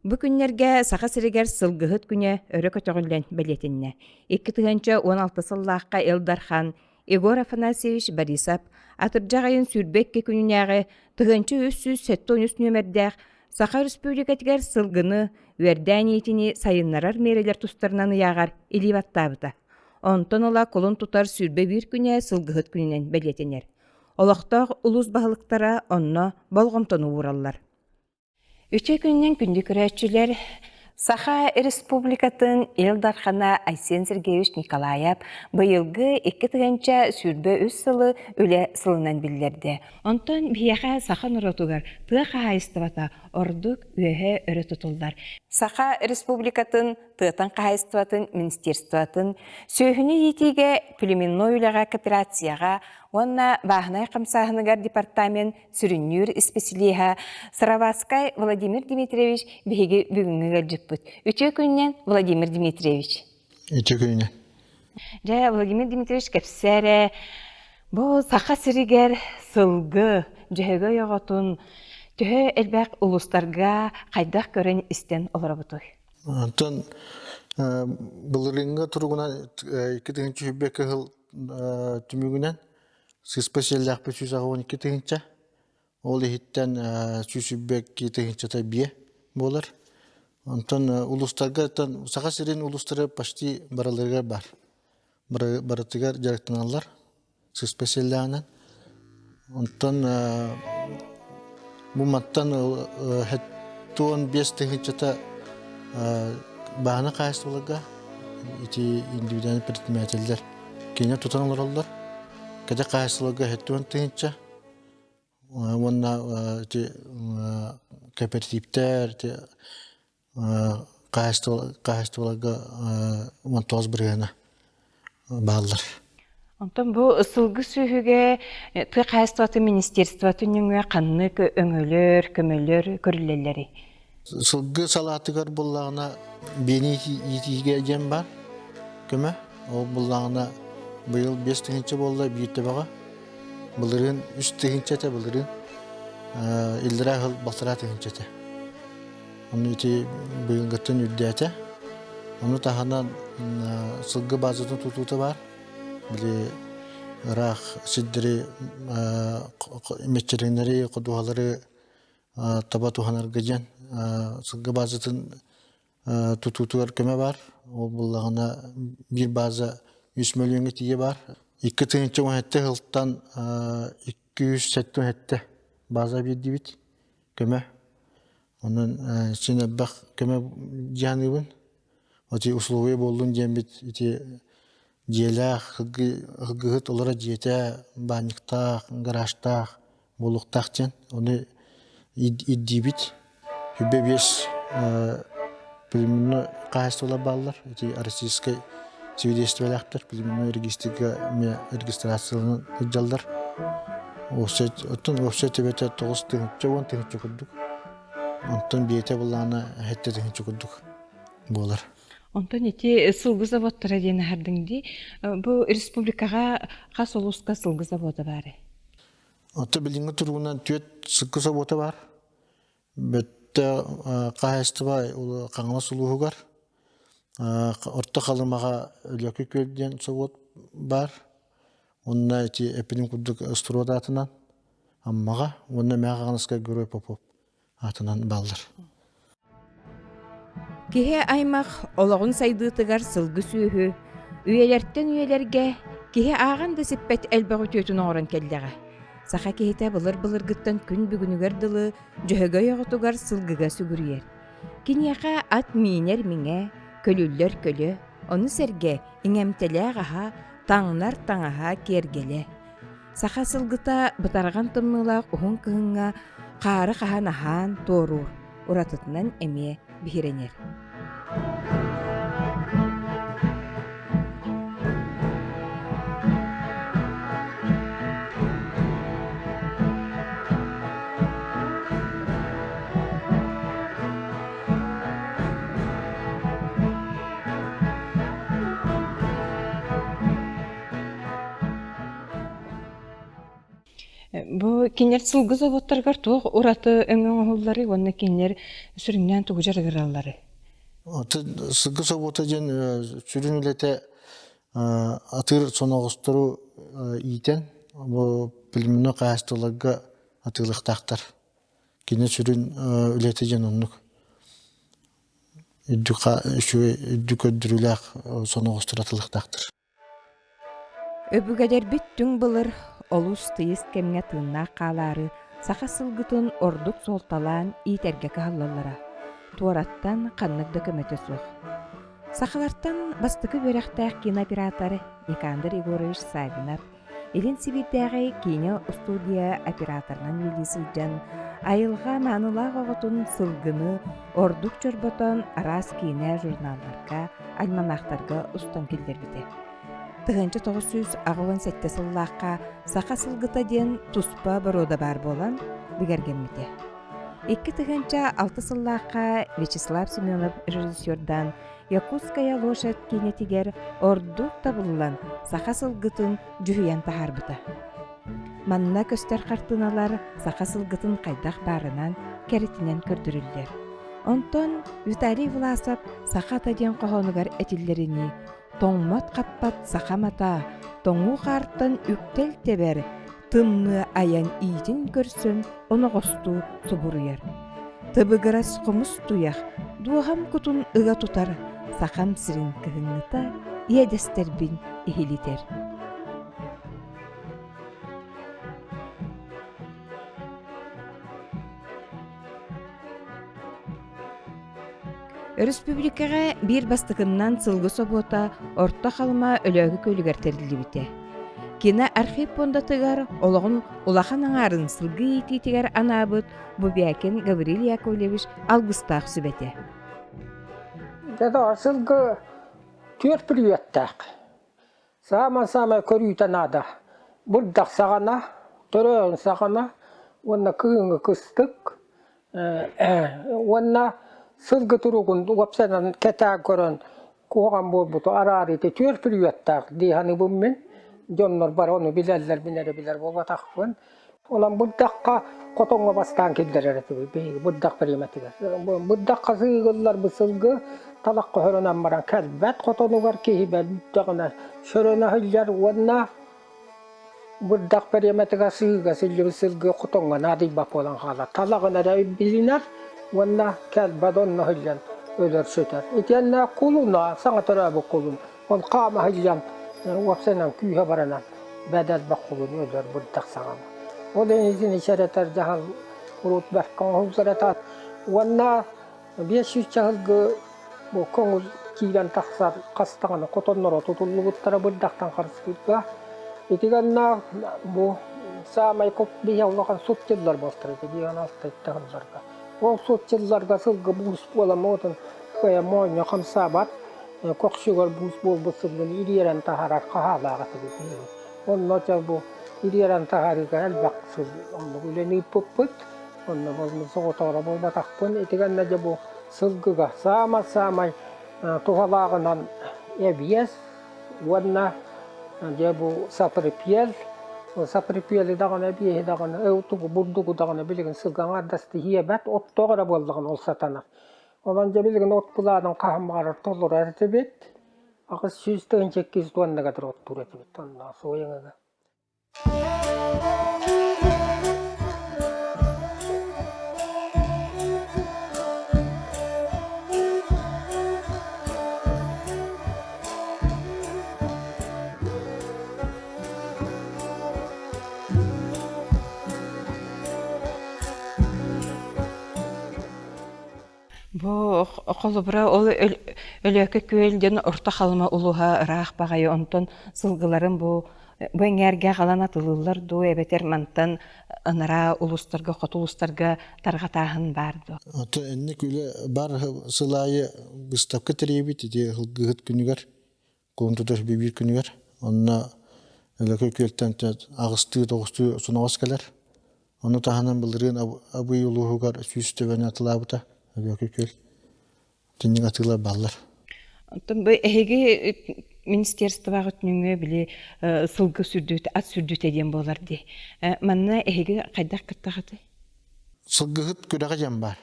Бу күннэргэ Саха сиригэр Сылгыһыт күнэ өрө көтөҕүллэн бэлиэтиннэ. 2016 сыллаахха Ил Дархан Егор Афанасьевич Борисов атырдьах ыйын 22 күнүнээҕи 1373 нүөмэрдээх Саха Өрөспүүбүлүкэтигэр сылгыны үөрдээн иитини сайыннарар миэрэлэр тустарынан ыйааҕар илии баттаабыта. Онтон ыла кулун тутар 21 күнэ Сылгыһыт күнүнэн бэлиэтэнэр. Олохтоох улуус баһылыктара онно болҕомтону уураллар. Үтүө күнүнэн күндү көрөөччүлэр! Саха Республикатын Ил Дархана Айсен Сергеевич Николаев быйылгы 2023 сылы үлэ сылынан биллэрдэ. Онтон биһиэхэ саха норуотугар тыа хаһаайыстыбата ордук үөһэ өрө тутуллар. Саха Республикатын тыатын хаһаайыстыбатын министерствотын сүөһүнү иитиигэ племенной үлэҕэ кооперацияҕа уонна бааһынай хамсааһыныгар департамент сүрүннүүр исписэлииһэ Сыроватскай Владимир Дмитриевич биһиги бүгүҥҥү ыалдьыппыт. Үтүө күнүнэн Владимир Дмитриевич. Үтүө күнүнэн. Дьэ, Владимир Дмитриевич кэпсээ эрэ, бу Саха сиригэр сылгы, дьөһөгөй оҕотун төһө элбэх улуустарга хайдах көрөн-истэн олоробутуй? Онтон былырыыҥҥы туругунан 2021 кыһыл түмүгүнэн Сыспа сиэллээхпит 182 тыһыынча, ол иһиттэн 122 тыһыынчата биэ буолар. Онтон улуустарга Саха сирин улуустара почти барыларыгар баар. Барытыгар дьарыктаналлар сыспа сиэллээҕинэн. Онтон бу мантан 75 тыһыынчата бааһына хаһаайыстыбаларга ити индивидуальный предпринимателлэр Кинини тутан олороллор. Кэтэх хаһаайыстыбаларга 70 тыһыынча уонна ити кооперативтэр ити хаһаайыстыбаларга 19 бырыһыана бааллар. Онтон бу сылгы сүөһүгэ тыа хаһаайыстыбатын министерствотын нөҥүө ханнык өҥөлөр, көмөлөр көрүллэллэрий? Сылгы салаатыгар буоллаҕына биэни иитиигэ диэн баар көмө. Ол буоллаҕына быйыл 5 тыһыынча буолла биир төбөҕө. Былырыын 3 тыһыынча этэ былырыын. Иллэрээ сыл балтараа тыһыынча этэ. Ону ити быйылгыттан үрдээтэ. Ону таһынан сылгы базатын тутуута баар. Били ыраах сирдэри мэччирэҥнэри, ходуһалары таба туһанарга диэн сылгы базатын тутуутугар көмө баар. Ол буллаҕына биир база 3 мөлүйүөҥҥэ тиийэ баар. 2017 сылтан 277 база биэрдибит көмө. Онон син элбэх көмө дьаһаныыбын. Ити условия буоллун диэммит ити дьиэлээх һыгыһыт олоро дьиэтэ баанньыктаах, гаражтаах буолуохтаах диэн ону ирдиибит. Хүбэ биэс племенной хаһаайыстыбалар бааллар. Ити российскай свидетельстволаахтар племенной регистрга эмиэ регистрацияланан сылдьаллар. Оттон уопсай төбөтө 9 тыһыынча 10 тыһыынча курдук. Онтон биэтэ былаана 7 тыһыынча курдук буолар. Онтон ити сылгы заводтара диэн аһардыҥ дии. Бу республикаҕа хас улууска сылгы завода баарый? Оттон билиҥҥи туругунан түөрт сылгы собуота баар. Бөттө хаһаайыстыба Хаҥалас улууһугар, Орто Халымаҕа Өлөкү күөл диэн собуот баар. Онно ити эппитим курдук Остуруот аатынан Аммаҕа уонна Мэҥэ Хаҥаласка Герой Попов аатынан бааллар. Киһи аймах олоҕун сайдыытыгар сылгы сүөһү үйэлэртэн үйэлэргэ киһи ааҕан да сиппэт элбэх үтүөтүн оҥорон кэллэҕэ. Саха киһитэ былыр-былыргыттан күн бүгүнүгэр дылы Дьөһөгөй оҕотугар сылгыга сүгүрүйэр. Киниэхэ ат миинэр миҥэ, көлүллэр көлө, ону сэргэ иҥэмтэлээх аһа, таҥнар таҥаһа, киэргэлэ. Саха сылгыта бытарҕан тымныылаах уһун кыһыҥҥа хаары хаһан аһаан туоруур, уратытынан эмиэ биһирэнэр. Бу кинилэр сылгы заводтарыгар туох ураты өҥө оҥоһулларый уонна кинилэр сүрүннээн тугу дьарыгыралларый? Сылгы собуота диэн сүрүн үлэтэ атыыр соноҕостору иитэн бу племенной хаһаайыстыбаларга атыылыахтаахтар. Кини сүрүн үлэтэ диэн оннук. Үрдүк үчүгэй үрдүк көрдөрүүлээх соноҕостор атыылыахтаахтар. Өбүгэлэрбит түҥ былыр олус тыйыс кэмҥэ тыыннаах хаалаары саха сылгытын ордук суолталаан иитэргэ кыһаллаллара. Туораттан ханнык да көмөтө суох. Сахалартан бастакы үөрэхтээх кинооператор Никандр Егорович Саввинов Илин Сибиирдээҕи киинэ устуудьуйа операторынан үлэлии сылдьан, айылҕа маанылаах оҕотун сылгыны ордук чорботон араас киинэ журналларга, альманахтарга устан киллэрбитэ. 1987 сыллаахха «Саха сылгыта» диэн туспа боруода баар буолан бигэргэммитэ. 2006 сыллаахха Вячеслав Семенов режиссердаан «Якутская лошадь» киинэтигэр ордук табыллан саха сылгытын дьүһүйэн таһаарбыта. Манна көстөр хартыыналар саха сылгытын хайдах баарынан, кэрэтинэн көрдөрүллэр. Онтон Виталий Власов «Саха ата» диэн хоһоонугар этиллэринии тоҥмот-хаппат саха мата, тоҥуу хаартан үктэл тэбэр, тымныы айан иитин көрсөн оноҕостуу субуруйар. Тыбыгырас хомус туйах, дууһам кутун ыга тутар, сахам сирин кыһыҥҥыта иэдэстэрбин иһилитэр. Өрөспүүбүлүкэҕэ биир бастакыннан сылгы собуота Орто Халыма Өлөөгү күөлүгэр тэриллибитэ. Киноархив пуондатыгар олоҕун улахан аҥаарын сылгы иитиитигэр анаабыт Бубякин Гаврил Яковлевич алгыстаах сүбэтэ. Дьэ, сылгы түөрт бүрүөттээх. Саамай-саамай көрүүтэ наада. Бырдах саҕана, төрөөн саҕана уонна кыһыҥҥы кыстык уонна сылгы туругун уопсайынан кэтээн көрөн куһаҕан буолбуту араарыыта түөрт бүрүөттээх дии саныыбын мин. Дьоннор бары ону билэллэр, мин эрэ билэр буолбатахпын. Онон бырдахха хотоҥҥо бастаан киллэрэр этибит биһиги бырдах бириэмэтигэр. Бырдахха сыыгылларбыт сылгы талахха сөрөнөн баран кэлбэт хотонугар киһи бэлдэҕинэ сөрөнө сылдьар уонна бырдах бириэмэтигэр сыыга сылдьыбыт сылгы хотоҥҥо наадыйбат буолан хаалар. Талаҕын эрэ билинэр уонна кэлбэт онно сылдьан өлөр сүтэр. Итиэннэ кулуна, саҥа төрөөбүт кулун Ол хаама сылдьан уопсайынан күүһэ баранан бэдэлбэх кулун өлөр бырдах саҕана. Ол итини сэрэтэр дьаһал урут бэркэ оҥоһуллар этэ. Уонна 500 чаһылгы бу көҥүл киирэн тахсар хас даҕаны хотонноро тутуллубуттара бырдахтан харыстыырга. Ити гэннэ бу саамай биһи улахан сут дьыллар буолтар ити биһиэн алта сылларга. Ол сут дьылларга сылгы буус буолан отун кыайа моонньо хамсаабат көхсүгэр буус буолбут сылгыны ириэрэн таһаарар хаһаалаах этибит биһиги. Онно дьэ бу ириэрэн таһаарыыга элбэх сыл оннук үлэни ыыппыппыт. Онно соҕотоҕо буолбатахпын. Ити гэннэ дьэ бу сылгыга саамай-саамай туһалааҕынан эбиэс уонна дьэ бу саприпиэл саприпиэли даҕаны эбиэһи даҕаны тугу бурдугу даҕаны билигин сылгы аҥаардастыы сиэбэт оттоох эрэ буоллаҕына ол сатанар. Онон дьэ билигин от былаанын хаһан баҕарар толорор этибит. 800 200 туоннаға оттуур этибит онно суойаҥыга. Бу холобура ол Өлөөкө Күөл диэн Орто Халыма улууһа ыраах баҕайы онтон сылгыларын бу бу эҥээргэ аҕалан атылыыллар дуу эбэтэр мантан ынараа улуустарга хоту улуустарга тарҕатааһын баар дуо? Ото инник үлэ бар сыл аайы быыстапка тэрийэбит ити сылгыһыт күнүгэр кулун тутар биир күнүгэр онно Өлөкөй күөлтэн аҕыстыы тоҕустуу соноҕос кэлэр Ону таһынан былырыын Абый улууһугар 100 төбөнү атылаабыта Өлөөкө күөл. Итинник атыылар бааллар. Оттон бу эһиги министерствоҕа түнүҥҥэ били сылгы сүрдүүтэ, ат сүрдүүтэ диэн буолар дии. Манна эһиги хайдах кыттаҕытый? Сылгыһыт күрэҕэ диэн баар.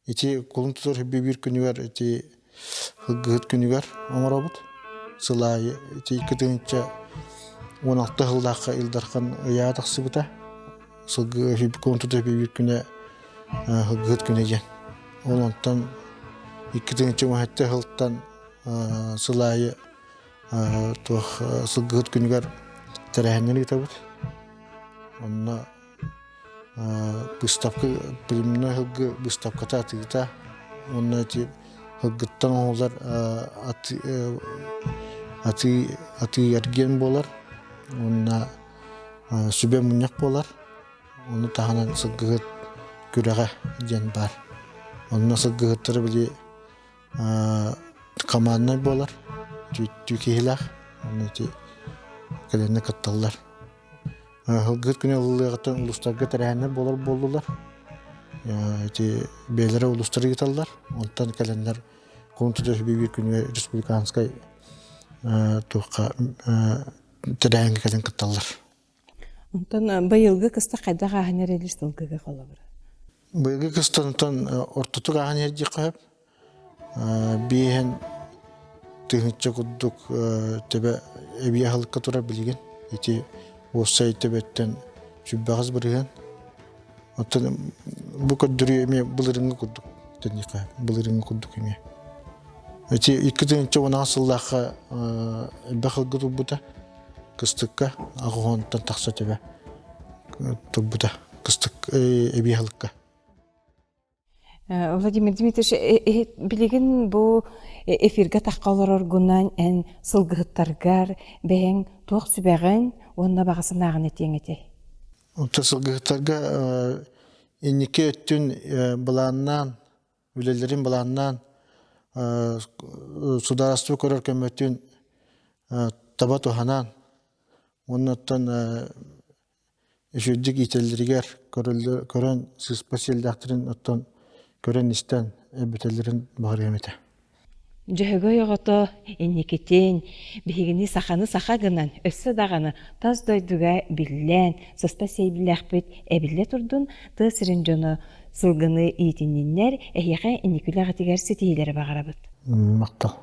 Ити кулун тутар биир күнүгэр ити сылгыһыт күнүгэр оҥоробут. Сыл аайы ити 2016 сыллаахха Ил Дархан ыйаа тахсыбыта. Сылгы кулун тутар биир күнэ сылгыһыт күнэ диэн. Ол онтон 2017 сылтан сыл аайы туох сылгыһыт күнүгэр тэрээһиннэри ыытабыт. Онно Быыстапка племенной сылгы быыстапката атыыта уонна ити сылгыттан оҥоһуллар атыы атыы эргиэн буолар уонна сүбэ мунньах буолар. Ону таһынан сылгыһыт күрэҕэ диэн баар. Онно сылгыһыттары били команднай буолар, түү киһилээх. Онно ити кэлэннэ кытталлар. Сылгыһыт күнэ ылыллыаҕыттан улуустарга тэрээһиннэр буолар буоллулар. Ити бэйэлэрэ улуустары ыыталлар. Онтон кэлэннэр кулун тутар биир күнүгэр республиканскай туохха тэрээһиҥҥэ кэлэн кытталлар. Онтон быйылгы кыста хайдах ааһан эрэлир сылгыга холобура? Быйылгы кыстан онтон ортотук ааһан иһэр диэххэ сөп. Биэһэн тыһыынча курдук төбө эбии аһылыкка турар билигин. Ити уопсай төбөттөн сүрбэҕис бырыһыан. Оттон бу көрдөрүү эмиэ былырыҥҥы курдук тэниэхэ, былырыҥҥы курдук эмиэ. Ити 2010 сыллаахха элбэх ылгы турбута. Кыстыкка аҕыһонтон тахса төбө турбута кыстык эбии аһылыкка. Владимир Дмитриевич, билигин бу эфиргэ тахха олороргунан эн сылгыһыттаргар бэйэҥ туох сүбэҕин уонна баҕа санааҕын этиэҥ этэй? Онто сылгыһыттарга инники өттүн былааннаан, үлэлэрин былааннаан, судаарыстыба көрөр көмөтүн таба туһанан, уонна оттон Үчүгэйдик иитэллэригэр көрөн сыыспа сиэллээхтэрин оттон көрөн-истэн эбэтэллэрин баҕарыам этэ. Дьөһөгөй оҕото инникитин биһигини саханы саха гынан өссө даҕаны тас дойдуга биллэн сыста сиэбилээхпит эбиллэ турдун тыа сирин дьоно сылгыны иитинниннэр эһиэхэ инники үлэҕитигэр ситиһиилэри баҕарабыт. Махтал.